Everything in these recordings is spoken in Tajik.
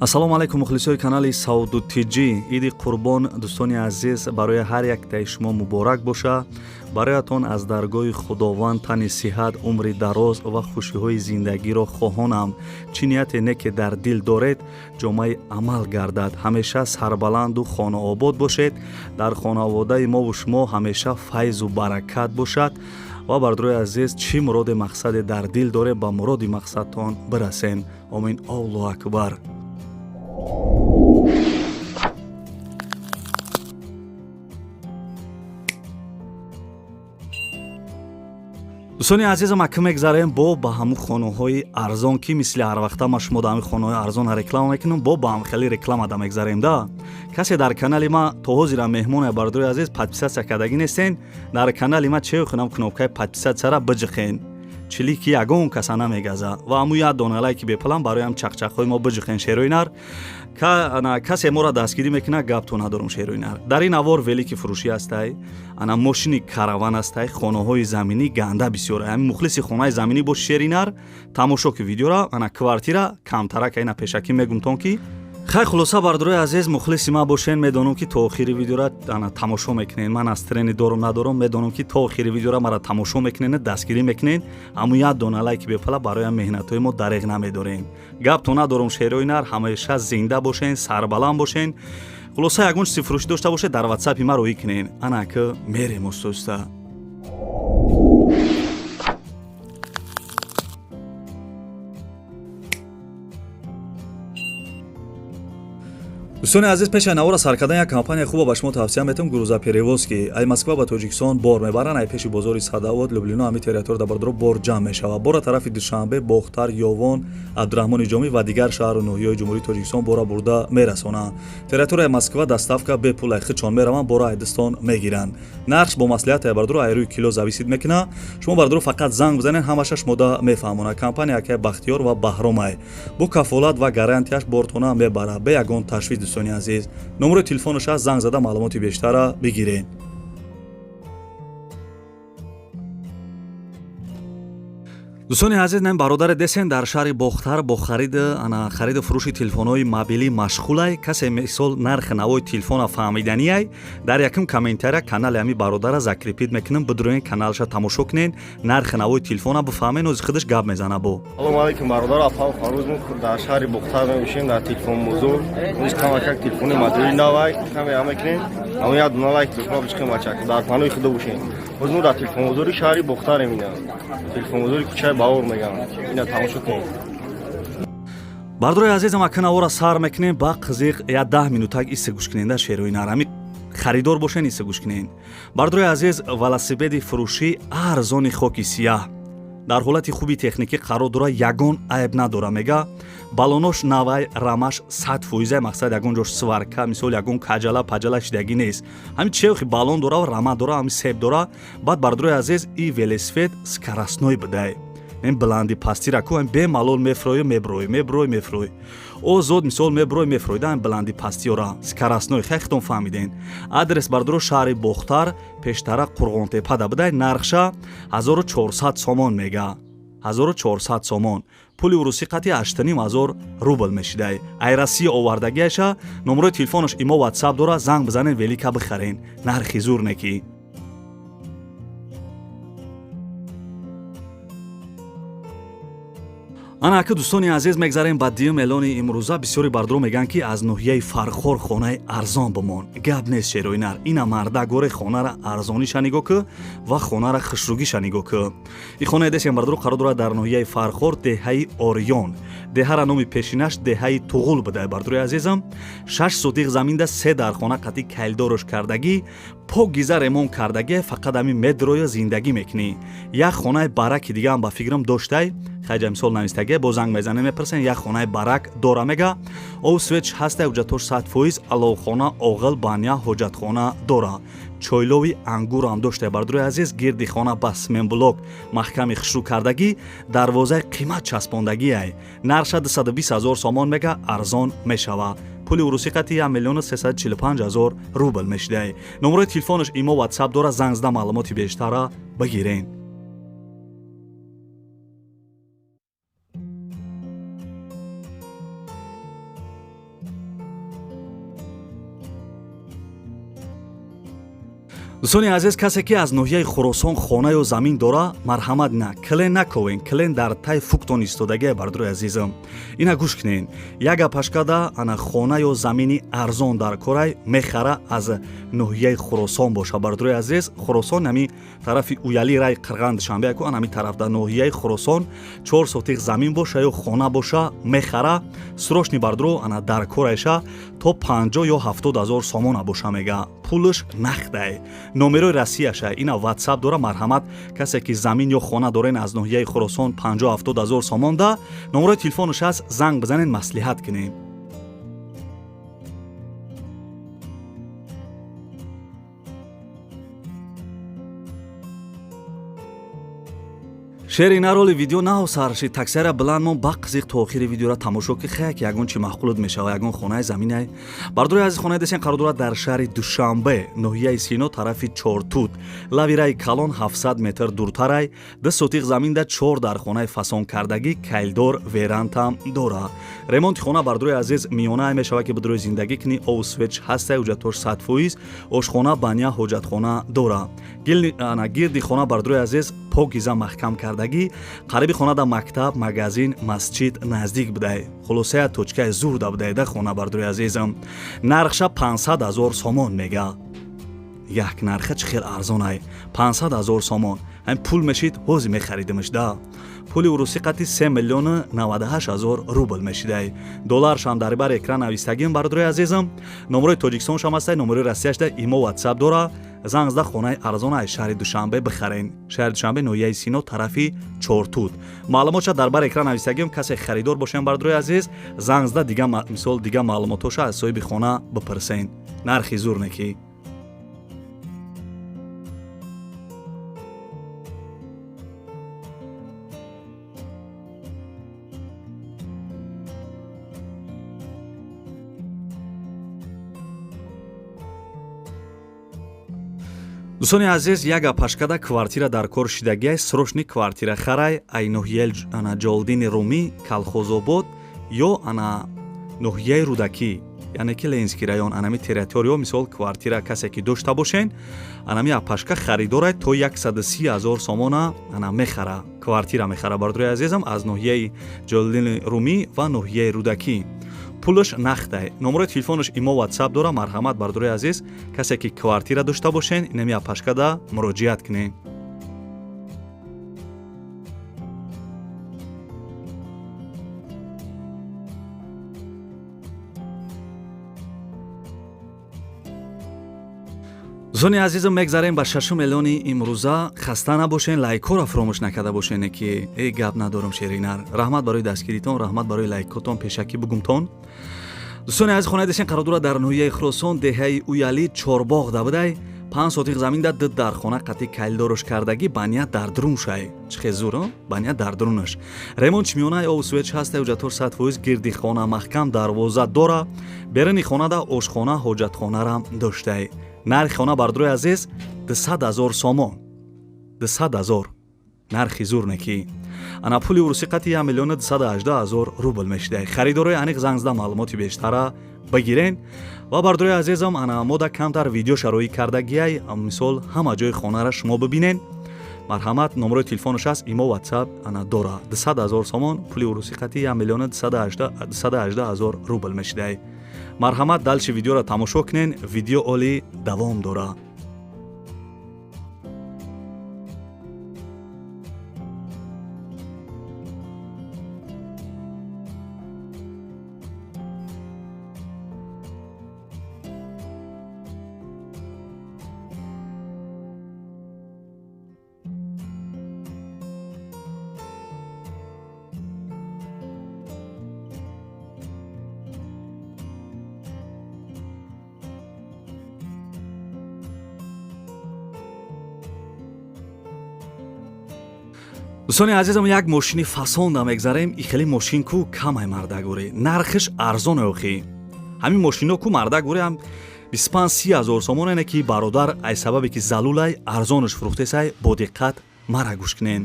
Ассалому алайкум, мухлисои канали Сауду Тиҷӣ. Иди Қурбон, дӯстони азиз, барои ҳар яктаи шумо муборак боша. Бароятон аз даргоҳи Худованд тани сиҳат, умри дароз ва хушиҳои зиндагиро хоҳонам. Чӣ нияте неке дар дил доред, ҷомаи амал гардад. Ҳамеша сарбаланду хонаобод бошед. Дар хонаводаи мову шумо ҳамеша файзу баракат бошад. Ва бардорои азиз, чӣ муроде мақсаде дар дил доред, ба муроди мақсадтон бирасен. Омин. Аллоҳу акбар. Дӯстони азизам, ака мегзарем бо ба ҳамун хонаҳои арзон, ки мисли ҳарвақта ма шумо да ҳамин хонаҳои арзона реклама мекунам, бо ба ҳам хеле реклама да мегзарем. Да касе дар канали ма то ҳозира меҳмоне, бардори азиз, подписаться кардагӣ нестен, дар канали ма че хунам, кнопкаи подписаться ра биҷиқен, чили ки ягон каса намегаза, ва ҳамун як дона лайки бепалам бароям чақчақҳои мо биҷиқен, шерои нар. Касе моро дастгирӣ мекунад, гапто надорум, шерои нар. Дар ин авор велики фурӯшӣ ҳастай, ана мошини караван ҳастай, хонаҳои заминӣ ганда бисёр. Ҳамин мухлиси хонаи заминӣ боши, шери нар, тамошо ки видеора. Ана квартира камтарак, ина пешакӣ мегумтон ки. Хай, хулоса, бардорои азиз, мухлиси ман бошен, медонам ки то охири видеора ана тамошо мекунен. Ман аз трени дорум надорум, медонам ки то охири видеора мара тамошо мекунен, дастгирӣ мекунен. Ҳамун як дона лайки бепала бароям меҳнатҳои мо дареғ намедорем. Гапто надорум, шерои нар, ҳамеша зинда бошен, сарбаланд бошен. Хулоса, ягон чизи фурӯшӣ дошта бошед, дар ватсапи ма роҳӣ кунен. Ана ки мерем устуста. Дӯстони азиз, пеши навора сар кардан як компания хуба ба шумо тавсия метавам, грузоперевозки. Ай Москва ба Тоҷикистон бор мебаранд, ай пеши бозори Садовод, Люблино, ҳами территория бардоро бор ҷамъ мешавад. Бора тарафи Душанбе, Бохтар, Ёвон, Абдураҳмони Ҷомӣ ва дигар шаҳру ноҳияҳои Ҷумҳурии Тоҷикистон бора бурда мерасонанд. Территорияи Москва доставка бепул, ай хичон мераванд, бора айдистон мегиранд. Нархш бо маслиҳат, ай бардоро, ай рӯи кило зависит мекунад. Шумо, бардоро, фақат занг бизанед, ҳамаша шумода мефаҳмонад. Компания акай Бахтиёр ва Баҳромай бо кафолат ва гарантияш бортона мебарад, бе ягон ташвиш. Дӯстони азиз, номерои телефонаш аст, занг зада маълумоти бештарра бигиред. Дӯстони азиз, нем бародаре десен, дар шаҳри Бохтар бо хариду ана хариду фурӯши телефонҳои мобилӣ машғулай. Касе мисол нархи навои телефона фаҳмиданиай, дар якум комментария канали ҳами бародара закрепить мекунам, бидроен каналша тамошо кунен, нархи навои телефона бифаҳмен. Ози худаш гап мезана бо. Салому алайкум, бародар, апа. Фарӯз, мо дар шаҳри Бохтар мебошем, дар телефон бозор. Имрӯз камакак телефони мобилӣ навай каме мекунем. Ҳамон як дона лайк телефон бичиқем, бачак, дар панои худо бошем. Боз мо дар телефон бозори шаҳри Бохтарем, ина телефон бозори кӯчаи Баҳор мегам, ина тамошо кунем. Бардорои азизам, ака навора сар мекунем ба қизиқ, я 10 минутак исе гӯш куненда, шерои нар. Ҳами харидор бошен, исе гӯш кунен. Бардорои азиз, велосипеди фурӯшӣ арзони хоки сияҳ дар ҳолати хуби техникӣ қарор дора, ягон айб надора, мега. Балонош навай, рамаш 100%, мақсад ягон ҷош сварка, мисол ягон каҷала паҷала шидагӣ нест. Ҳамин чехи балон дора, рама дора, ҳамин себ дора. Баъд, бардорои азиз, и велосипед скоростной будай, ин баланди пастира ку бемалол мефрою меброй, меброй, мефрой, озод мисол меброй, мефрой да баланди пастиёра скоростной. Хехтон фаҳмиден. Адрес, бардоро, шаҳри Бохтар, пештара Қурғонтепада будай. Нархша 1400 сомон мега, 1400 сомон, пули урусӣ қати 8500 рубл мешидай. Ай Россия овардагиаша. Номерои телефонаш имо, ватсап дора, занг бизанен, велика бихарен, нархи зур некӣ. Ана ака, дӯстони азиз, мегзарем ба дуюм эълони имрӯза. Бисёри бардоро мегӯянд, ки аз ноҳияи Фархор хонаи арзон бимон. Гап нест, шерои нар, ина марда горе хонара арзониша нигоҳ кӯ ва хонара хушругиша нигоҳ кӯ. И хонаи десем, бардоро, қарор дорад дар ноҳияи Фархор, деҳаи Ориён. Деҳара номи пешинаш деҳаи Туғул будай. Бардорои азизам, 6 сотих заминда, се дархона қатӣ кайлдорош кардагӣ, покгиза ремонт кардагӣ, фақат ҳамин медроя зиндагӣ мекунӣ. Як хонаи бараки дигаам ба фикрам доштай, хайҷа мисол навистагӣ, бо занг мезанем, мепурсем. Як хонаи барак дора, мега. Об свет ҳаста, ҳуҷҷатош 100%, аловхона, оғил, баня, ҳоҷатхона дора, чойлови ангурам дошта. Бардорои азиз, гирди хона ба сменблок маҳками хушрӯ кардагӣ, дарвозаи қимат часпондагиай. Нарша 220 ҳазор сомон мега, арзон мешава. Пули урусӣ қати 1 миллиону 345 ҳазор рубл мешидай. Номерои телефонаш имо, ватсап дора, занг зада маълумоти бештарра бигирен. Дӯстони азиз, касе ки аз ноҳияи Хуросон хона ё замин дора, марҳамат, на клен наковен, клен дар тай фуктон истодагия. Бардорои азизам, ина гӯш кунен. Як апашкада ана хона ё замини арзон дар корай, мехара, аз ноҳияи Хуросон боша. Бардорои азиз, Хуросон ҳами тарафи Уяли, рай Қирған, Душанбе яку, ан ҳами тараф дар ноҳияи Хуросон 4 сотих замин боша ё хона боша, мехара срочный. Бардоро, ана дар корайша то 50 ё 70 ҳазор сомона боша, мега, пулш нақдай, номерои Россияша, ина Ватсап дора. Марҳамат, касе ки замин ё хона дорен аз ноҳияи Хуросон, 50-70 ҳазор сомон да номерои телефонаш аст, занг бизанен, маслиҳат кунем. Шери нароли видео наҳо сарши таксияра биланд мон, ба қизиқ то охири видеора тамошо ки, хаяк ягон чи маъқулут мешава, ягон хонаи заминай. Бардори азиз, хонаи десен қарор дорад дар шаҳри Душанбе, ноҳияи Сино, тарафи Чортут, лави раи калон 700 метр дуртарай. 2 сотиқ заминда чор дар хонаи фасонкардагӣ, кайлдор, верантам дора. Ремонти хона, бардори азиз, миёнае мешава, ки бидрои зиндагӣ кунӣ. Обу свет ҳастай, ҳуҷҷатош 100%. Ошхона, баня, ҳоҷатхона дора. Гирди хона, бардори азиз, покиза маҳкам кардагӣ. Қариби хонада мактаб, магазин, масҷид наздик будай. Хулосая, точкаи зурда будайда хона. Бардори азизам, нархша 500 ҳазор сомон мега. Як нарха чӣ хел арзонай, 500 ҳазор сомон. Ҳамин пул мешид, ҳози мехаридимш да. Пули урусӣ қати 3 миллиону 98 ҳазор рубл мешидай. Долларшам дар бар экран навистагим. Бародарои азизам, номерои Тоҷикистоншам ҳастай, номерои Россияшда, имо, Ватсап дора. Занг зада, хонаи арзона аз шаҳри Душанбе бихарен. Шаҳри Душанбе, ноҳияи Сино, тарафи Чортуд. Маълумотша дар бар экран навистагим. Касе харидор бошем, бародарои азиз, занг зада, дига мисол, дига маълумотоша аз соҳиби хона бипурсен. Нархи зур некӣ. Дӯстони азиз, як апашкада квартира дар кор шидагиай, срочный квартира харай, ай ноҳияи ана Ҷолдини Румӣ, Калхозобод ё ана ноҳияи Рӯдакӣ, яъне ки Ленинский район, анами территориё. Мисол, квартира касе ки дошта бошен, анами апашка харидорай, то 130 ҳазор сомона ана мехара, квартира мехара. Бардорои азизам, аз ноҳияи Ҷолдини Румӣ ва ноҳияи Рӯдакӣ, пулаш нақдай, номерои телефонаш имо, Ватсап дора. Марҳамат, бардорои азиз, касе ки квартира дошта бошен, инами апашкада муроҷиат кунед. Дӯстони азизам, мегзарем ба шашум эълони имрӯза. Хаста набошен, лайкҳоро фуромӯш накарда бошене ки э гап надорам. Шеринар, раҳмат барои дастгиритон, раҳмат барои лайкотон, пешакӣ бугумтон. Дӯстони азиз, хонаи десен қарор дорад дар ноҳияи Хуросон, деҳаи Уялӣ, Чорбоғ да будай. 5 сотиқ замин да ду дар хона қатӣ кайлдорош кардагӣ, баня дар дуруншай. Чӣ хел зур, баня дар дурунаш. Ремонт чимиёнаи, обу свет ҳаста, ҳуҷҷатҳош 100%. Гирди хона маҳкам, дарвоза дора. Беруни хонада ошхона, ҳоҷатхонарам доштай. Нархи хона, бардорои азиз, 200 ҳазор сомон, 200 ҳазор. Нархи зур некӣ. Ана пули урусӣ қати 1 218 000 рубл мешидай. Харидорои аниқ занг зада, маълумоти бештара бигирен. Ва, бардорои азизам, ана мода камтар видео шароӣ кардагиай, мисол, ҳама ҷои хонара шумо бибинен. Марҳамат, номерои телефонаш аст, имо, Ватсап ана дора. 200 ҳазор сомон, пули урусӣ қати 1 218 000 рубл мешидай. Марҳамат, дальше видеоро тамошо кунен, видео оли давом дора. Дӯстони азизам, як мошини фасонда мегзарем. И хеле мошин ку камай, мардагурӣ, нархиш арзоне. Охи, ҳамин мошино ку, мардагурӣ, ҳам 25-30 ҳазор сомон. Ене ки бародар, ай сабабе ки залулай, арзонаш фурӯхтесай. Бо диққат Мара гӯш кунен.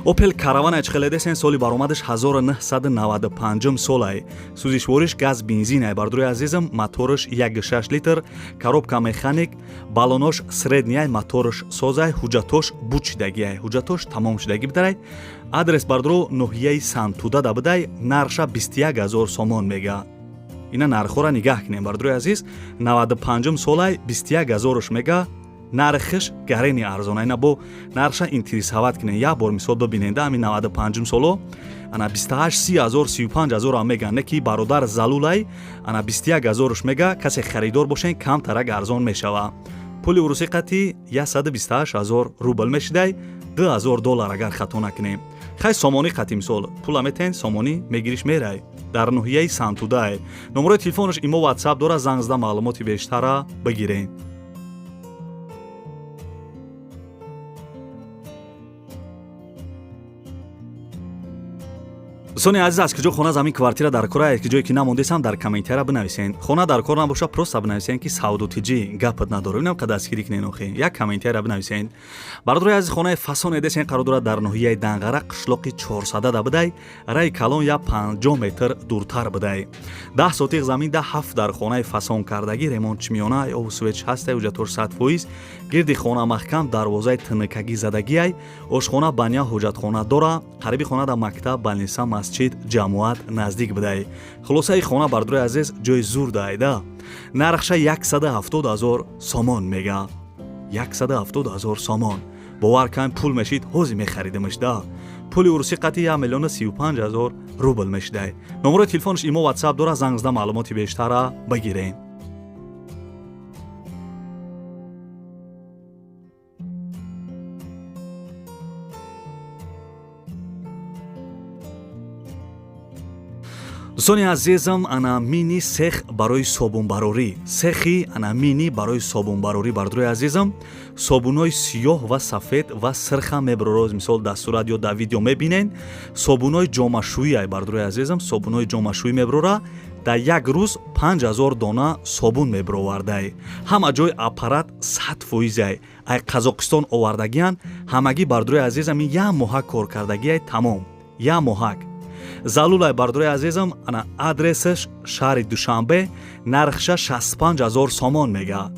Опел Каравана чхеледесен, соли баромадаш 1995 солай. Сӯзишвориш газ, бензинай, бардорои азизам. Мотораш 1,6 литр, коробка механик, баллонош средний ай, мотораш созай, ҳуҷҷатош буд шидагиай, ҳуҷҷатош тамом шидагӣ бидарай. Адрес, бардоро, ноҳияи Сантуда да бидай. Нархша 21 000 сомон мега. Ина нархҳоро нигаҳ кунем, бардорои азиз. 95 солай, 21 ҳазорш мега. Нархиш гарени арзона. Ина бо нархша интересовать кунем, як бор мисол бибиненда. Ҳамин 95 соло ана 28, 30 ҳазор, 35 ҳазорам меган, не ки бародар залулай. Ана 21 ҳазорш мега. Касе харидор бошен, камтарак арзон мешава. Пули урусӣ қати 128 ҳазор рубл мешидай, 2000 доллар, агар хато накунем. Хай, сомонӣ қати мисол пула метен, сомонӣ мегириш, мерай. Дар ноҳияи Сантудай. Номерои телефонаш, имо, ватсап дора. Занг зада, маълумоти бештара бигирем. Дӯстони азиз, аз куҷо хона, замин, квартира дар кора, ки ҷое ки намондесам, дар комментария бинависен. Хона дар кор набоша, просто бинависен, ки савдотиҷӣ гапат надорам. Инам қа дастгирӣ кунен охи, як комментария бинависен. Бародарои азиз, хонаи фасон эдесен, қарор дорад дар ноҳияи Данғара, қишлоқи Чорсада да бидай. Раи калон я 50 метр дуртар бидай. 10 сотиқ замин да, ҳафт дар хонаи фасон кардагӣ, ремонт чимиёна, обу свет ҳастай, ҳуҷҷатош 100%. Гирди хона маҳкам, дарвозаи тинакагӣ задагиай. Ошхона, баня, ҳоҷатхона дора. Қариби хона да мактаб, больница, масҷид, ҷамоат наздик бидай. Хулосаи хона, бардорои азиз, ҷои зур даайда. Нархша 170 ҳазор сомон мега. 170 ҳазор сомон, бовар кан, пул мешид, ҳози мехаридимаш да. Пули урусӣ қати 1 миллиону 35 ҳазор рубл мешидай. Номерои телефонаш, имо, ватсап дора. Занг зада, маълумоти бештара бигирем. Дӯстони азизам, ана мини сех барои собунбарорӣ, сехи ана мини барои собунбарорӣ. Бардорои азизам, собунҳои сиёҳ ва сафед ва сирха мебарорад. Мисол, дар сурат ё дар видео мебинен. Собунҳои ҷомашӯӣ ай, бардорои азизам, собунҳои ҷомашӯӣ мебарора. Дар як рӯз 5000 дона собун мебаровардай. Ҳама ҷои аппарат 100%-ай. Ай Қазоқистон овардагиян ҳамагӣ. Бардорои азизам, ин як моҳак коркардагиай, тамом, як моҳак залулай. Бардорои азизам, ана адресаш шаҳри Душанбе. Нархша 65 ҳазор сомон мега.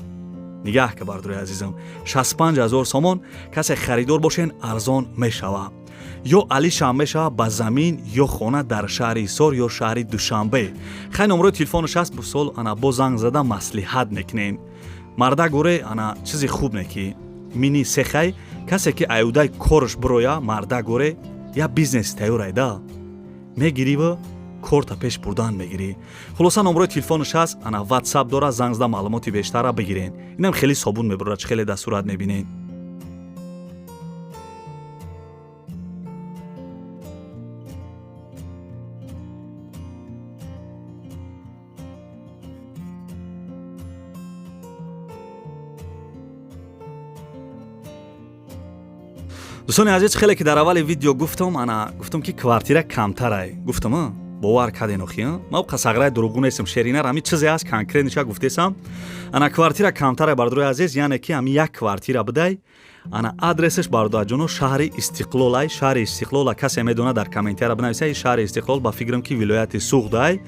Нигаҳ ка, бардорои азизам, 65 ҳазор сомон. Касе харидор бошен, арзон мешава. Ё алишам мешава ба замин ё хона дар шаҳри Ҳисор ё шаҳри Душанбе. Хай, номерои телефонаш ҳаст. Бисол, ана бо занг зада маслиҳат мекунем. Марда горе, ана чизи хуб не ки мини сехай. Касе ки аюдай корш бироя, марда горе, я бизнес тайёрай да, мегириву корта пеш бурдан мегирӣ. Хулоса, номерои телефонаш ҳаст, ана ватсап дора. Занг зада, маълумоти бештара бигирен. Инам хеле собун мебарорад, чӣ хеле дар сурат мебинед. Дӯстони азиз, хеле ки дар аввали видео гуфтам, ана гуфтам, ки квартира камтарай гуфтам, бовар карден охи. Ма қасағраи дурӯғгӯ нестам, шеринар, ҳамин чизе ҳаст, конкретный ша гуфтесам. Ана квартира камтарай, бардорои азиз, яъне ки ҳамин як квартира бидай. Ана адресаш, бародарҷоно, шаҳри Истиқлолай. Шаҳри Истиқлола касе медона, дар комментария бинависа. Шаҳри Истиқлол, ба фикрам, ки вилояти Суғдай.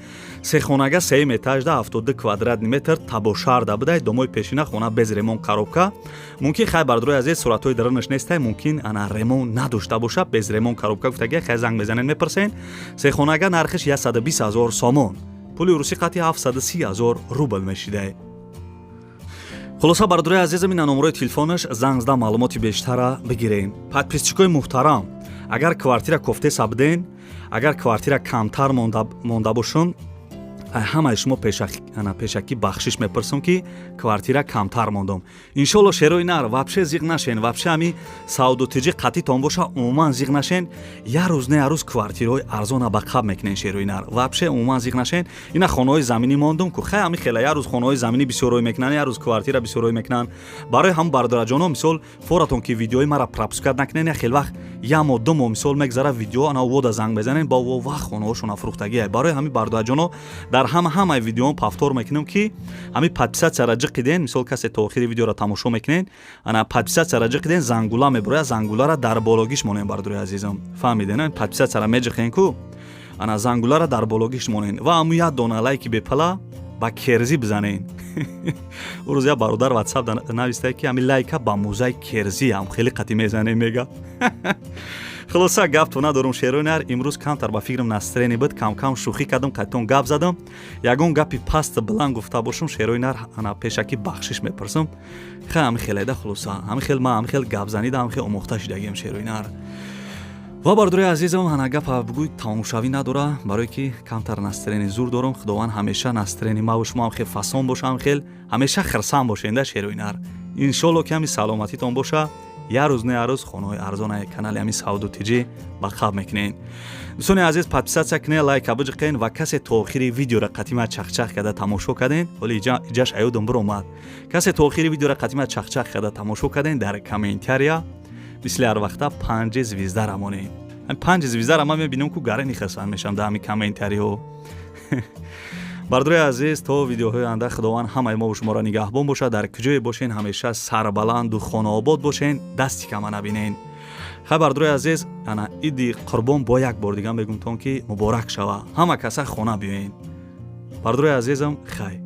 Сехонага, сеюм этажда, 72 квадратный метр, табошарда бидай. Домои пешина, хона без ремонт, коробка. Мумкин, хай, бардорои азиз, суратҳои дарунаш нестай, мумкин ана ремонт надошта боша. Без ремонт, коробка гуфтагия. Хай, занг мезанед, мепурсен. Сехонага, нархиш 120 ҳазор сомон, пули русӣ қати 730 ҳазор рубл мешидай. Хулоса, бародарои азизам, ина номерои телефонаш. Занг зада, маълумоти бештара бигирем. Подписчик ои муҳтарам, агар квартира кофтеса биден, агар квартира камтар монда бошум, ҳамаи шумо пешакӣ бахшиш мепурсам, ки квартира камтар мондам. Иншолло, шерои нар, вообще зиқ нашен. Вообще ҳами савдотиҷӣ қатитон боша, умуман зиқ нашен. Як рӯз не, як рӯз квартираҳои арзона ба қаб мекунен. Шерои нар, вообще умуман зиқ нашен. Ина хонаҳои заминӣ мондум ку. Хай, ҳами хела як рӯз хонаҳои заминӣ бисёрой мекунанд, як рӯз квартира бисёрой мекунанд. Барои ҳам, бародараҷоно, мисол, форатон ки видеои мара пропускать накунен. Як хел вақт, як моҳ, 2 моҳ, мисол, мегзара видео, ана вода занг мезанен, ба во вақт хонаҳошон афрӯхтагия. Барои ҳами, бародараҷоно, дар Дар ҳамаи видеоам повтор мекунам, ки ҳами подписаться ра ҷиқиден. Мисол, касе то охири видеоро тамошо мекунен, ана подписаться ра ҷиқиден, зангула мебурояд, зангулара дар бологиш монен. Бардори азизам, фаҳмиден? Подписаться ра меҷиқен ку, ана зангулара дар бологиш монен ва аму як дона лайки бепала ба керзӣ бизанен. Рӯз як бародар Ватсап навистае, ки ҳами лайка ба музаи керзӣ ҳам хеле қатӣ мезанем, мега. Хулоса, гапту надорум, шерои нар. Имрӯз камтар ба фикрам настроение буд, камкам шӯхӣ кардам, қайтон гап задам. Ягон гапи паст баланд гуфта бошам, шерои нар, ана пешакӣ бахшиш мепурсам. Хай, ҳами хеледа. Хулоса, ҳами хел ма ҳами хел гапзанида, ҳами хел омӯхта шидагиам, шерои нар. Ва бардори азизам, ана гапа бугӯй тамомшавӣ надора, барое ки камтар настроение зур дорам. Худованд ҳамеша настроение маву шумо ҳам хел фасон боша, ҳам хел ҳамеша хирсанд бошенда, шерои нар. Иншолло, ки ҳами саломатитон боша, як рӯз не як рӯз хонаҳои арзона канали ҳами Савду Тиҷӣ ба қаб мекунед. Дӯстони азиз, подписаться кунед, лайка биҷиқен. Ва касе то охири видеора қатима чахчах карда тамошо карден, ҳоли иҷаш аёдам биромад, касе то охири видеора қатима чахчах карда тамошо карден, дар комментария мисли ҳар вақта панҷи звезда рамонед. Панҷи звезда ра ман мебинам ку, гарани хирсанд мешавам дар ҳами комментариҳо. Бардори азиз, то видеоҳои оянда Худованд ҳамаи мову шуморо нигаҳбон бошад. Дар куҷое бошен, ҳамеша сарбаланду хонаобод бошен, дасти кама набинен. Хай, бардори азиз, ана Иди Қурбон бо як бор дига мегумтон, ки муборак шава. Ҳама каса хона биёен, бардори азизам. Хай.